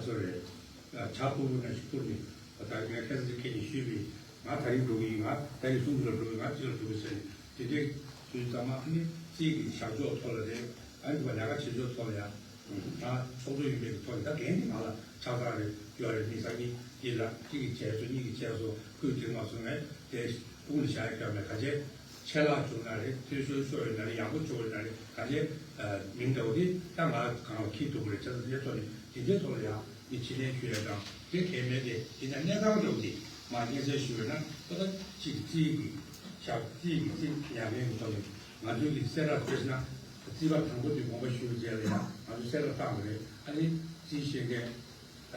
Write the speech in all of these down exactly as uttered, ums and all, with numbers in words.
སོ་རེད། ཨ། ཇ་ཕུར་བུ་ནང་བཞིན་ཕུར་ནས། ད་ངས་ཁ་སང་ཁྱེད་ཀྱིས་ཞུས་པའི། ང་ད་རིང་འགྲོ་གི་ཡིན། ང་ད་རིང་གསུམ་ལ་འགྲོ་གི། ང་གཅིག་ལ་འགྲོ་གི་ཟེར་ནས། དེ་འདྲའི་དུས་ཙམ་པ་ཨ་ནི་རྩིས་ཀྱི་བྱ་ཕྱོགས་ཐོག་ལ་རེད། ཨ་ནི་ལས་ཀ་བྱེད་ཕྱོགས་ཐོག་ལ་ཡང་། ང་ཚོགས་གཙོ་ཡིན་པའི་ཐོག་ནས། ད་འགན་དེ་ང་ལ་ཆ་ཚང་རེད། ཡོད་རེད། ནི་སང་ཉིན་འདི་ལ་གཅིག་གིས་བྱས་སོང་། གཉིས་ཀྱིས་བྱས་སོང་། ཁོས་དེ་མ་སོང་ངས་དེ་དཔུང་ལ་བཞག་ཡ་ཁྱོན་མེད། ག་ཚད་ཆད་ལྷག་བྱུང་ན་རེད། འཐུས་ཤོར་ཤོར་ཡོད་ན་རེད། ཡག་པོ་བྱུང་ཡོད་ན་རེད། ག་ཚད་མིང་འདྲ་བོ་དེ་ད་ང་གང་ལ་འཁྱེར་ཐུབ་པ་རེད། བྱས་ཙང་དེ་ཐོག་ནས་དེ་འདྲའི་ཐོག་ལ་ཡང་མི་ཕྱིར་ལན་ཞུ་ཡ་དང་དེ་གལ་མེད་དེ། དེ་ནས་གནས་སྟངས་འདྲ་བོ་དེ་མར་སྙན་སེང་ཞུ་བ་ན། ཁོ་ད་གཅིག་རྩིས་ཀྱི་ཞག་རྩིས་ཀྱི་རྩིས་ཉར་མཁན་གྱི་ཐོག་ནས་ང་ཚོའི་གི་གསལ་བསྒྲགས་བྱས་ན། རྩིས་པ་དང་པོ་དེ་དགོངས་པ་ཞུ་བའི་རྗེས་ལ་ཡང་ང་ཚོ་གསལ་བསྒྲགས་བཏང་བ་རེད། ཨ་ནི་རྩིས་ཤེས་མཁན།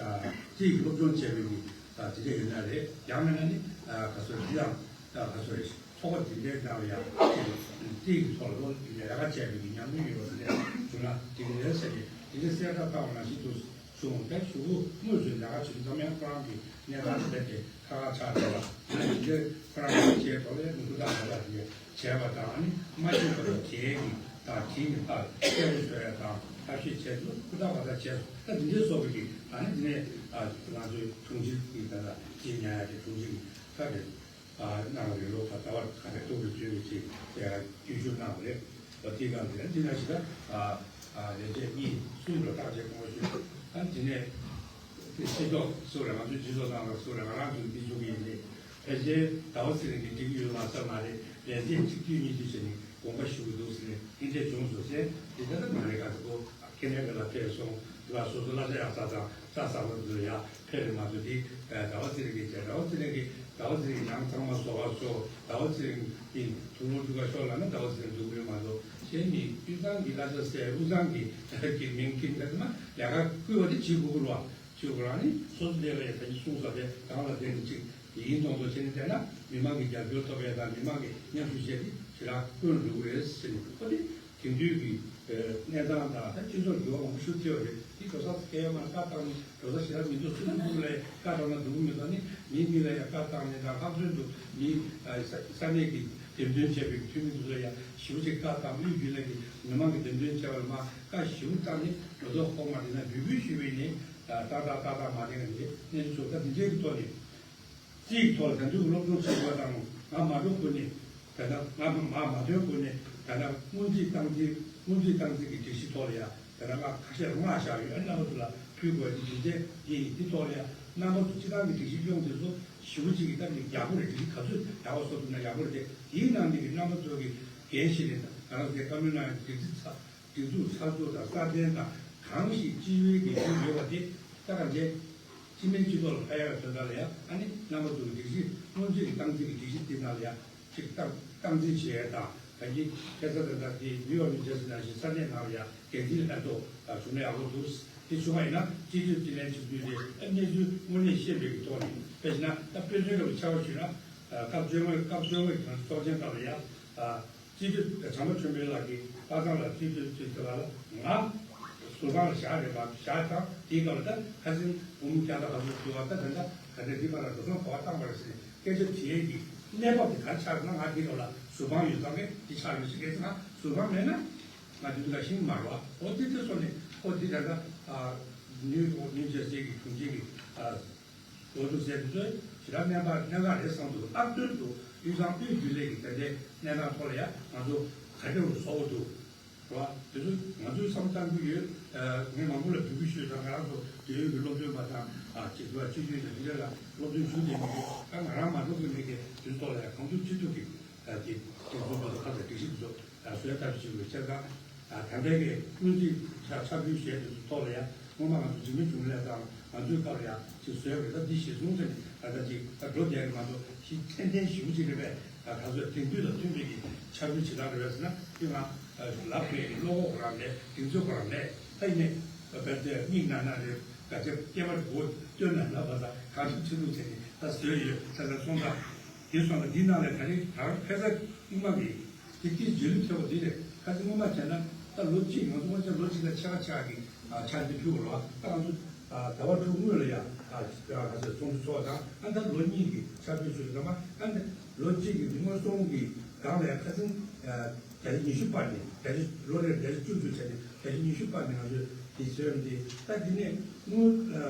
ཨ། རྩིས་ཀྱི་སློབ་སྦྱོང་བྱས་པའི་གི། ཨ། དེ་འདྲ་ཡོད་ན་རེད། ཡང་མིན་ན་ནི། ཨ། ག་ཚོད་རེད། ཡང་། ཨ། ག་ཚོད་རེད། ཚོགས་པ་དེ་འདྲའི་ནང་ལ་ཡང་རྩིས་ཀྱི་ཐོག་ལ་སློབ་ལས་ཀ་བྱས་པའི་གི་ཉམས་མྱོང་ཡོད་པ་དེ་འདྲ་བྱུང་ན་དེ་གི་རེད་ཟེར་ནས། དེ་འདྲའི་གསལ་བསྒྲགས་བཏང་བ་ནང་བཞིན་དུ་བྱུང་། དེ་གཞུག་གུ་དངོས་སུ་ལས་ཀ་བྱེད་དུས་ཙམ་ཡང་ཁོ་རང་གི་གནས་སྟངས་དེ་དེ་ཁག་ཁག་ཆགས་བསྡད་པ། དེ་འདྲའི་ཁོ་རང་གི་བྱས་ཐོག་ལ་ཡང་ཧུར་ཐག་ཧུར་ཐག་དེ་འདྲ་བྱས་པ་དང་། ཨ་ནི་མ་ཤེས་པ་དང་དེའི་གི་དང་དེའི་ནི་ཕར་གསལ་པོ་བཟོ་ཡ་དང་ཐབས་ཤེས་བྱས་ཏེ་ཧུར་ཐག་ཧུར་ཐག་བྱས་སོང་། ད་དེ་འདྲའི་སོགས་པའི་གི། ཨ་ནི་དེ་ནས། ཨ། ང་ཚོའི་དྲུང་ཆེ་གི་ད་ལྟ་རྩིས་ཉར་ཡ་དེ། དྲུང་ཆེ་གི་ཁ་རེད། ཨ། གནང་བ་རེད། ལོ་ད་ལྟ་བར་ག་རེ་ཐུགས་ལ་བརྗོད་པའི་ཆེད་དུ་བརྒྱུད་བཞུགས་གནང་བ་རེད། ཨ། དེ་ག་རེད། དེ་ནང་བཞིན་ད། ཨ། ཨ། ལས་བྱེད་གཉིས་གསུམ་ལ་བརྟག་དཔྱད་གཏོང་བ་ཞུས། ཨ། དེ་ནས་དེ་སྤྱི་ཚོགས་སུ་རེད། ང་ཚོའི་སྤྱི་ཚོགས་ནང་ལ་སུ་རེད། ང་རང་ཚོའི་འདི་བྱུང་གི་ཡིན་ཏེ། ཕལ་ཆེར་ཟླ་བ་ཚེ་རིང་གིས་འགྲིག་གི་ཡོད་མ་རེད་བསམ་ན་རེད། ལས་བྱེད་གཅིག་བསྡུས་གཉིས་བསྡུས་བྱས་ནས་དགོངས་པ་ཞུ་གི་འདུག་ཟེར་ནས་དེ་འདྲས་བྱུང་སོང་ཟེར། དེ་ལྟར་མ་རེད། ག་ཚོད་ཁེ་ནས་ག་ལ་ཕེབས་སོང་། དེ་ལ་སོ་སོ་གླ་ཆ་ཡག་ས་དང་ས་ཟ་བ་ཚོ་ཡ་ཕེབས་རེད་མ་གཏོགས། དེ་ཟླ་བ་ཚེ་རིང་གིས་བྱས། ཟླ་བ་ཚེ་རིང་གིས། ཟླ་བ་ཚེ་རིང་གིས་ནང་ཚང་མ་བཟོ་བ་བཟོ། ཟླ་བ་ཚེ་རིང་གིས་དུག་ལོག་འདུག་ག་ཤོར་ལབ་ན་ཟླ་བ་ཚེ་རིང་སྡུག་རུས་མ་གཏོགས། གཞན་གྱིས་དབུས་གཙང་གི་གླ་ཆ་ཟས། དབུས་གཙང་གི་གི་མིང་འཁྱེར་ནས་ན་ལས་ཀ་བསྐུལ་བ་དེ་བྱེད་དགོས་ཀྱི་རེད་བ། བྱེད་དགོས་རང་ནི་སོ་སོ་བསྡད་པ་ཡིན་ད་ནི་གསུངས་ས་དེ་གང་ལ་བསྡད་ནི་ཅིག་ཡིན་མདོག་མདོག་བྱས་ནས་བསྡད་ན། མི་མང་གི་རྒྱབ་སྐྱོར་ཐོབ་ཡས་དང་མི་མང་གི་མཉམ་ཞུགས་བྱས་ཏེ་ཞེ་དྲག་དཀོན་འགྲོ་གི་རེད་ཟེར་ནས། ཨོ་དེ་དེང་དུས་ཀྱི་གནས་སྟངས་དང་། ད་སྤྱི་ཚོགས་འགྱུར་བ་མང་པོ་ཞིག་ཐེབས་པ་རེད། དེ་འགྲོ་ས་སྐད་ཡོད་མ་བཀའ་བཏང་ནས་འགྲོ་ས་ཞེ་དྲག་མི་འདུག་སུ་དང་སུ་ལ་བཀའ་བཏང་ན་འགྲོ་གི་མི་འདུག་ནི་མིའི་མི་ལ་ཡང་བཀའ་བཏང་ནས་དང་། ལྷག་དོན་དུ་མི་ས་ས་གནས་ཀྱི་འདེམས་ཐོན་བྱས་པའི་འཐུས་མི་ཚོ་ལ་ཡང་ཞེ་པོ་ཅིག་བཀའ་བཏང་། དབུས་རྒྱུན་ལས་ཀྱི་མི་མང་གི་འདེམས་ཐོན་བྱས་པ་ལ་མར་བཀའ་ཞེ་པོ་བཏང་ནས་འགྲོ་ཐོག་ཁོག་མ་དེ་ན་འབོད་སྐུལ་ཞུས་པ་ཡིན་ནའི། ཏག་ཏག་ཏག་ཏག་མ་བསྡད་ནས་གནས་ཚུལ་ཚོ་ད་འདི་འདྲའི་གི་ཐོག་ནས། རྩིས་ཐོག་ལ་ད་དུང་སློབ་སྦྱོང་བྱེད་དགོས་དང་། ང་མ་འགྲོ་དགོས་ནས་ད་ལྟ། ང་མ་མ་ཐོན་དགོས་ནས་ད་ལྟ་སྔོན་རྩིས་བཏང་རྩིས། སྔོན་རྩིས་བཏང་རྩིས་ཀྱི་སྒྲིག་གཞི་ཐོག་ལ་ཡ་ད་ལྟ་ང་ཁ་ཤས་ལ་མངགས་བཞག་ཡོད། ཨ། རྣམ་པ་ཚོ་ལ་ཕུལ་དགོས་ཀྱི་འདི་འདྲ་ཡིན། འདི་ཐོག་ལ་ཡ་རྣམ་པ་ཚོ་སྤྱི་བཏང་གི་སྒྲིག་གཞི་སྐྱོང་དེ་ཚོ་ཞེ་པོ་ཅིག་གི་ད་ནི་ཡག་པོ་རེད། སྒྲིག་གཞི་ག་ཚོད་ཡག་པོ་བཟོ་ཐུབ་ན་ཡག་པོ་རེད་དེ། དེའི་ནང་ནས་ཀྱི་རྣམ་པ་ཚོ་གི་འགན་བཞེས་ནས། ད་ང་རང་ཚོའི་བཀའ་མོལ་གནང་ཡ་སྒྲིག་འཛུགས་ཚགས། སྒྲིག་འཛུགས་ཚགས་ཚུད་དང་སྲ་བརྟན་དང་། གང་ཞིག་སྤྱི་པའི་གི་རྒྱུ་ཡོད་པ་དེ། ད་གང་བྱས། སྤྱི་སྨན་སྤྱི་ཚོགས་ལ་ཕན་ཡག་དོན་དག་ལ་ཡ། ཨ་ནི་རྣམ་པ་ཚོ་གི་སྒྲིག་གཞི། སྔོན་རྩིས་ཀྱི་བཏང་རྩིས་ཀྱི་སྒྲིག་གཞི་དེ་ནང་ལ་ཡ་ཅིག་བཏང་། བཏང་རྩིས་བྱེད་ཡ་དང་། ད་གིན་ཁ་སང་ད་ལྟ་དེ་ནིའུ་ཡོག་ནིའུ་ཇར་སི་ནང་བཞིན་ས་གནས་ནང་ལ་ཡ་འགན་འཛིན་ལྷན་ཚོགས་བྱུང་ན་ཡག་པོ་འདུག་དེ་བྱུང་བ་ཡིན་ན་སྤྱི་འཐུས་རྩིས་ལེན་བྱེད་དུས་དེ། ཨ། གནས་ཚུལ་དངོས་གནས་ཤེས་པའི་གི་ཐོག་ནས། དཔེ་བྱས་ན་ད་དཔེ་མཚོན་ལ་ཆ་བ་ཞུས་ན། ཨ། སྐབས་བཅོ་ལྔ། སྐབས་བཅོ་ལྔ་གི་ཚོགས་ཆེན་སྐབས་ལ་ཡ། ཨ། སྤྱི་འཐུས་བྱམས་པ་ཆོས་འཕེལ་ལགས་ཀྱིས་པ་སངས་ལ་སྤྱི་འཐུས་ཅིག་དེ་ལ་ང་ཟུར་ཁང་ལ་བཞག་རེད་པ། བཞག་དང་། དེའི་སྐབས་ལ་ད་ཁ་སང་འབུམ་བརྒྱ་དང་ག་ཚོད་ཞུ་བ། ད་ད་ལྟ་ག་འདྲ་འདི་བར་ལ་འགྲོ་སོང་ག་པར་བཏང་བ་རེད་ཟེར་ནས་སྐད་ཆ་དྲིས་ཡས་ཀྱི་གནས་བབ་དེ་ག་རེ་ཆགས་ན། ང་དེའི་སྐབས་ལ་ཟུར་ཁང་ཡོད་ཙང་གི་དེ་ཆགས་མི་ཤེས། གལ་སྲིད་ང་ཟུར་ཁང་མེད་ན་ང་དེ་དུས་ལ་ཤེས་ཀྱི་མ་རེད་པ། འོ་དེ་དེ་སོང་ནས་ཨོ་དེ་ད་ལྟ། ཨ། ནིའུ་ཡོག་ནིའུ་ཇར་སི་གི་དྲུང་ཆེ་གི། ཨ། ལོ་དྲུག་ཟེར་དེ་ཚོས་ཞེ་དྲག་སྨན་པ་སྨན་ཁང་རེད་བསམ་འདུག་ལྷག་དོན་དུ་དབུས་གཙང་དབུས་རྒྱུན་ལས་ཀྱི་ད་ལྟའི་གནས་སྟངས་ཐོག་ལ་ཡང་ང་ཚོ་ག་འདྲ་བཟོ་དགོས་འདུག་རེད་པ། དེ་ཚོ་ང་ཚོས་བསམ་བློ་བཏང་གི་ཡོད། ཨ། ངས་མང་པོ་ལ་འབོད་སྐུལ་ཞུས་དང་། ང་རང་ཚོ་འབྲེལ་ཡོད་ཀྱི་སློབ་སྟོན་པ་དང་། ཨ། སྤྱི་ཚོགས་སྤྱི་ཚོགས་དང་དེ་འདྲ་ལ་སློབ་སྟོན་ཞུ་བསྡད་མི་ཡོད། ད་ང་རང་མ་གཏོགས་ཀྱི་མི་གིས་དེ་ཚོ་ཐོག་ལ་ཡང་གང་ཐུབ་ཅི་ཐུབ་ཀྱིས། ཨ། དེ་དེ་ཚོ་ཁ་ཚ་སྒྲིག་གཞི་དེ་ཚོ། ཨ། བཟོས་ཐབས་བྱེད་དགོས་བྱས་ཙང་། ཨ། ད་ལྟའི་གི་སྔོན་རྩིས་ཕྱག་ཕྱག་ཕུལ་བྱས་དེ་ཚོ་ཐོག་ལ་ཡང་སྔོན་མ་ང་ཚོ་འཛིན་མའི་གཞུང་ལས་དང་ང་ཚོའི་སྐབས་ལ་ཡང་ཅིག་བཟོས་པ་རེད། ད་འདི་གཞིར་བཟུང་བྱས་ནས་ད་ལྟ་ཅིག་ད་འགྲོ་བསྡད་ཀྱི་མ་གཏོགས། གཞི་ཏན་ཏན་ཞེ་པོ་ཅིག་རེད་པས། ཨ། ད་གཟོད་དེང་དུས་དང་མཐུན་པའི་གི་ཕྱག་ཕུལ་བྱེད་སྟངས་རེད་པས་ཟེར་ན། དེ་ང་ལབ་དགོས་ཀྱི། བློ་ཁོག་ཁོ་རང་མེད། གདེང་ཚོད་ཁོ་རང་མེད། ད་ཡིན་ནའི་བལ་ཏེ་མིག་ནང་ན་རེད། ག་ཚད་སྐྱེས་པ་མགོ་སྟོད་ན་ལབ་པ་དང་། གང་ཐུབ་ཅི་ཐུབ་བྱས་ནས་ད་བཟོས་ཡོད། ད་ལྟ་སོང་ཙང་། དེ་སོང་ཙང་འདི་ནང་ལ་ད་རེས་ད་ཕལ་ཆེར་སྔོན་མ་གི་དེ་སྐྱིད་རྗེས་ལུས་ཐེབས་པ་འདི་རེད། ཁ་ཅིག་སྔོན་མ་བྱས་ན་ད་ལོ་གཅིག། ང་ཚོ་སྔོན་ཆད་ལོ་གཅིག་ལ་ཕྱེད་ཀ་ཕྱེད་ཀ་གི། ཨ། ཕྱག་འདི་ཕུལ་བ་རེད་པ། ད་ང་ཚོ། ཨ། ཟླ་བ་དྲུག་སྔོན་ལ་ཡ། ཨ། ཁ་ཤས་ཚོགས་འདུ་ཚོགས་དང་། ཨ། ད་ལོ་གཉིས་ཀྱི་ཕྱག་ཕུལ་ཞུས་ཙམ་པ། ཨ། ད་ལོ་གཅིག་གི་དེ་སྔོན་སོང་གི་སྒང་ལ་ཡ་ཁ་སང་། ཨ། བརྒྱ་ཆ་ཉི་ཤུ་སྤར་ནས། བརྒྱ་ཆ་ལོ་རེར་བརྒྱ་ཆ་བཅུ་བཅུ་བྱས་ནས་བརྒྱ་ཆ་ཉི་ཤུ་སྤར་ནས་ང་ཚོས་དེ་བཟོས་ཡོད་དེ། ད་དེ་ནས། དངུལ་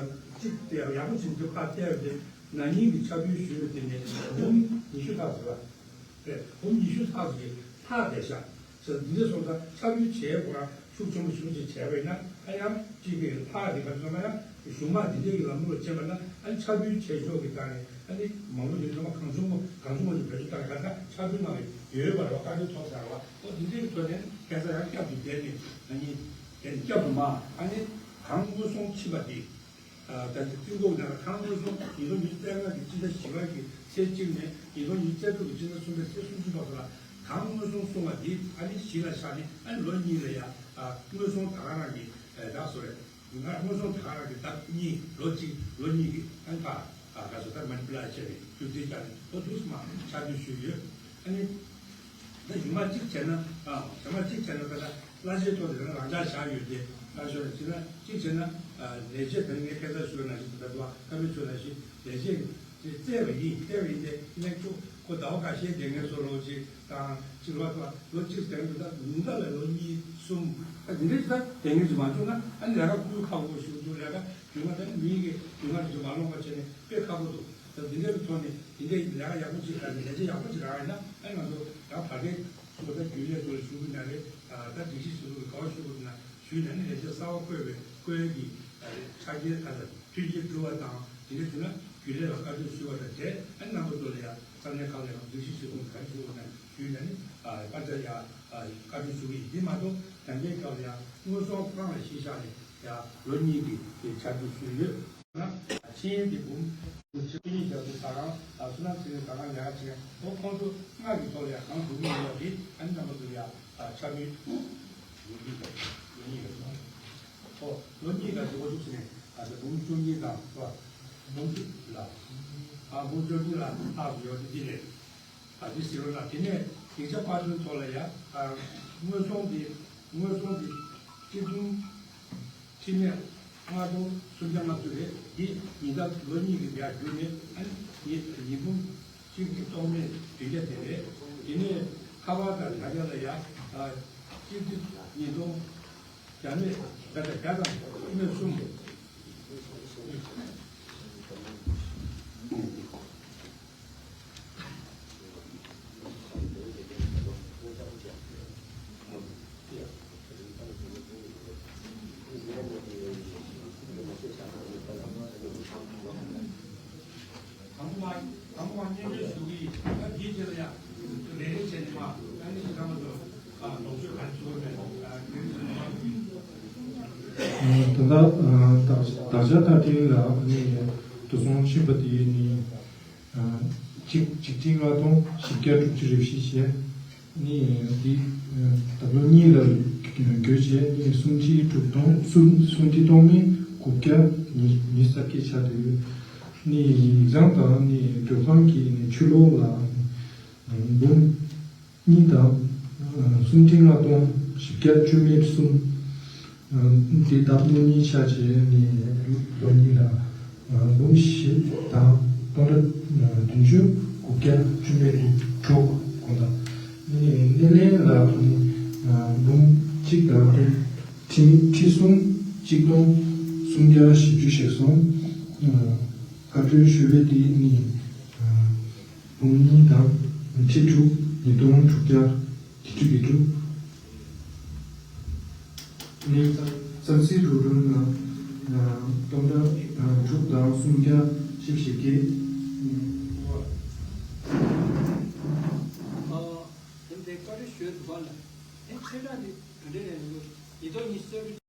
གཅིག་དེ་ཡག་པོ་བྱུང་དུས་ཁ་གཏད་དེ་ན་ནིང་གི་ཆར་འབུལ་ཞུས་པ་དེ་ནས་འབུམ་ཉི་ཤུ་ལྷག་ཙམ་རེད། འབུམ་ཉི་ཤུ་ལྷག་ཙམ་གྱི་ལྷག་བསྡད་ཤག་ཟེར། འདི་འདྲ་སོང་ཙང་ཆར་འབུལ་བྱས་དགོས་ཤུགས་ཆེན་པོ་ཞུ་ཅིག་བྱས་པ་ཡིན་ན། ཨ་ཡང་གཅིག་གི་ལྷག་རིགས་པ་ཚང་མ་ཡང་གཞུང་མང་འདི་འདྲའི་གི་ལམ་ལུགས་ལ་བྱས་པ་ན། ཨ་ནི་ཆར་འབུལ་བྱས་ཆོག་གི་སྟེང་ནས་ཨ་ནི་མང་པོ་ཞིག་ཚང་མ་གང་བྱུང་གང་བྱུང་བ་ཞིག་བེད་སྤྱོད་བཏང་གི། ད་ཆར་འབུལ་གནང་བའི་ཡོད་པ་རེད་བ། བཀའ་འཁྲོལ་ཐོབ་ཚར་བ། ཨོ་འདི་འདྲའི་གི་ཐོག་ནས་ཁ་སང་ཡང་བསྐྱར་དུ་བསྡད་ནས་ཨ་ནི་བསྐྱར་དུ་མ་ཨ་ནི་གང་དངོས་ཟོང་ཕྱིན་པ་དེ། ད་ལྟ་ཏིང་ཏོག་ནང་ལ་གང་དངོས་ཟོང་ཉིས་སྟོང་ཉི་ཤུ་རྩ་ལྔ་གི་སྤྱི་ཟླ་བཞི་པ་གི་ཚེས་གཅིག་ནས་ཉིས་སྟོང་ཉི་ཤུ་རྩ་དྲུག་གི་སྤྱི་ཟླ་གསུམ་པའི་ཚེས་སུམ་ཅུ་བར་དུ་ལ་གང་དངོས་ཟོང་སོང་བ་འདི་ཨ་ནི་གཞི་ལ་བཞག་ནས། ཨ་ནི་ལོ་གཉིས་ལ་ཡ་དངོས་ཟོང་ད་ག་རང་གི་ད་སོ་རེད། ང་དངོས་ཟོང་ད་ག་རང་གི་ཟླ་གཉིས་ལོ་གཅིག་ལོ་གཉིས་ཀྱི་ཨ་ནི་ཕ་ག་སོ་ད་མ་ནི་པུ་ལ་བྱས་ནས་རྒྱུ་རྩིས་བྱས་ནས་ལོ་དུས་མ་ཆ་རྒྱུས་ཞུས་ཡོད། ཨ་ནི། ད་གཞུག་མ་གཅིག་བྱས་ན། ཨ་གཞུག་མ་གཅིག་བྱས་ན། ད་ལྟ་གླ་ཆའི་ཐོག་ནས་རང་རང་འཇགས་བཞག་ཡོད་དེ། ཨ་ཞོར་ནས་བྱས་ན་གཅིག་བྱས་ན། ཨ་ལས་བྱེད་དེ་ངས་ཁ་སང་ཞུས་པ་ནང་བཞིན། ད་ལྟ་བཀའ་མོལ་ཞུས་ནང་བཞིན་ལས་བྱེད་ཀྱིས་བཙལ་བ་ཡིན། བཙལ་བ་ཡིན་ཏེ། ཡིན་ན་ཁྱོད་ཁོ་ཟླ་བ་ཁ་ཤས་བསྡད་མཁན་བཟོ་འདྲ་ཅིག་དང་། གཅིག་ལ་ལོ་གཅིག་བསྡད་མཁན་འདུག་ད་ཉུང་མཐའ་ལ་ལོ་གཉིས་གསུམ། ད་འདི་འདྲ་ཞིག་ད་བསྡད་མཁན་ཞིག་མ་བྱུང་ན། ཨ་ནི་ལས་ཀ་སྐུལ་ཁག་པོ་ཞིག་འདུག་ལས་ཀ་རྒྱུན་མ་ད་ནི་མི་གི་རྒྱུན་མ་རེ་ཞིག་མ་ལོངས་པ་བྱས་ནས་དཔེ་ཁག་པོ་འདུག་ད་འདི་འདྲའི་ཐོག་ནས་འདི་འདྲའི་ལས་ཀ་ཡག་པོ་ཅིག་རག་ནས། ལས་བྱེད་ཡག་པོ་ཅིག་རག་ཡིན་ན། ཨ་ང་ཚོ་ཡང་བར་བརྒལ་ཚུགས་པ། ད་རྒྱུན་ལས་ཚོ་ལ་ཞུ་གི་ན་རེད། ད་སྒྲིག་གཞི་བཟོ་ལུགས་ཀྱི་ག་བ་ཞུ་དགོས་ན་ཞུས་ནས་ནི། ལས་བྱེད་གསར་པ་བསྐོས་པའི་བསྐོས་ཀྱི་ཆ་རྐྱེན་ཁ་ཚ་མཐུན་རྐྱེན་བསྐྲུན་པ་དང་། དེ་འདྲ་བྱུང་ན་རྒྱུན་ལས་ལ་བཀའ་འཁྲོལ་ཞུ་བ་དང་འབྲེལ། ཨ་རྣམ་པ་ཚོ་ལ་ཡང་ས་གནས་ཁག་ལ་ཡང་སྒྲིག་གཞི་བཟོ་ལུགས་ག་རེ་ཞུ་དགོས་ན་ཞུས་ནས་ནི། ཨ་དཀར་ཆག་ཡང་བཀའ་འཁྲོལ་ཞུ་གི་ཡིན། དེ་མ་གཏོགས་ད་ལྟའི་སྐབས་ལ་ཡང་དངོས་ཟོང་རྐང་ལ་གཞི་བཞག་ནས་ཡང་ལོ་གཉིས་ཀྱི་ཆ་རྒྱུས་ཞུས་ཡོད། ན། ཆིངས་ཡིག་འདི་འབུམ་བཅུ་གཉིས་བརྒྱ་དང་ཟ་ཁང་། ཨ་བསོད་ནམས་ཚེ་རིང་ཟ་ཁང་ལས་ཀ་བྱེད་མཁན། འོ་ཁོང་ཚོ་ལྔ་གི་ཐོག་ལ་ཡང་གང་འགྲོ་གི་ཡོད་པ་དེ། ཨ་ནི་རྣམ་པ་ཚོ་ལ་ཡང་ཨ་ཆ་རྒྱུས་ལོ་གཉིས་ལ། ཨོ་ལོ་གཉིས་ལ་འགྲོ་འདུག་ཟེར་ནས། ཨ་འདི་འབུམ་བཅུ་གཉིས་དང་། ཨ་འབུམ་བཅུ་ལ། ཨ་འབུམ་བཅུ་གཉིས་ལ་ལྷག་ཡོད་དེ། འདི་ལས། ཨ་འདི་ཟེར་བ་ན། དེ་ནས་ཡིག་ཆ་པར་སྐྲུན་ཐོག་ལ་ཡང་། ཨ་དངོས་ཟོང་འདི། དངོས་ཟོང་འདི་གཅིག་འབུམ་ཁྲི་མེད་ལྔ་སྟོང་སུམ་བརྒྱ་ལྔ་བཅུ་རེད། འདི་ཉིན་ལྟར་ལོ་གཉིས་ཀྱི་རྒྱ་བསྒྱུར་ནས། ཨ་ནི་ཉིན་འབུམ་གཅིག་སྟོང་སྟོང་མེད་བདུན་བརྒྱ་དེ་རེད། དེ་ནས་ཁ་པར་དང་དྲ་རྒྱ་ལ་ཡང་། ཨ་གཅིག་སྟོང་ཉིས་སྟོང་བརྒྱ་མེད་བརྒྱ་དང་བརྒྱ་དང་ཁྲི་མེད་གསུམ། ད་ལྟ་བདག་ཅག་ད་ཐེངས་ལ་ནི་འགྲོ་སོང་ཕྱིན་པ་དེ་ནི། གཅིག་གཅིག་ཁྲི་ལྔ་སྟོང་བཞི་བརྒྱ་དྲུག་ཅུ་རེ་བཞི་བྱས། ནི་འདི་ད་ལོ་གཉིས་ལ་བགོས་བྱས་ནི་སུམ་ཁྲི་དྲུག་སྟོང་། སུམ་སུམ་ཁྲི་སྟོང་མེད་དགུ་བརྒྱ་ཉི་ཉི་ཤུ་རྩ་བརྒྱད་ཆགས་བསྡད་ཡོད། ནི་ཡིག་ཚང་དང་ནི་མགྲོན་ཁང་གི་ནི་ཕྱིར་སློག་ལ་འབུམ་གཉིས་དང་སུམ་ཁྲི་ལྔ་སྟོང་བཞི་བརྒྱ་བཅུ་མེད་གསུམ། འདི་ཟླ་ལོ་གཉིས་ཆ་བྱས་ནས་ལོ་གཉིས་ལ་འབུམ་བཞི་དང་སྟོང་ཕྲག་བདུན་ཅུ་དགུ་བརྒྱ་བཅུ་མེད་དྲུག་གོ་ད། ནི་སྣེ་ལེན་ལ་ནི་འབུམ་གཅིག་དང་འབུམ་ཁྲི་ཁྲི་གསུམ་གཅིག་སྟོང་སུམ་བརྒྱ་བཞི་བཅུ་ཞིག་སོང་། བཀའ་འཁྲོལ་ཞུ་བའི་དེ་ནི། འབུམ་གཉིས་དང་ཁྲི་དྲུག་ཉིས་སྟོང་དྲུག་བརྒྱ་བརྒྱད་ཅུ་གྱ་དྲུག། ནི་རྩ་རྩིས་རུ་རུ་ན་སྟོང་ཕྲག་དྲུག་དང་སུམ་བརྒྱ་བཞི་བཅུ་ཞེ་བརྒྱད། ཨ་དེ་འདྲའི་བཀའ་འཁྲོལ་ཞུས་འདུག་པ་ལ། དེ་ཁྱེད་རང་གི་ག་འདྲ་རེད་འདུག་ཉིས་སྟོང་ཉི་ཤུ་རྩ་དྲུག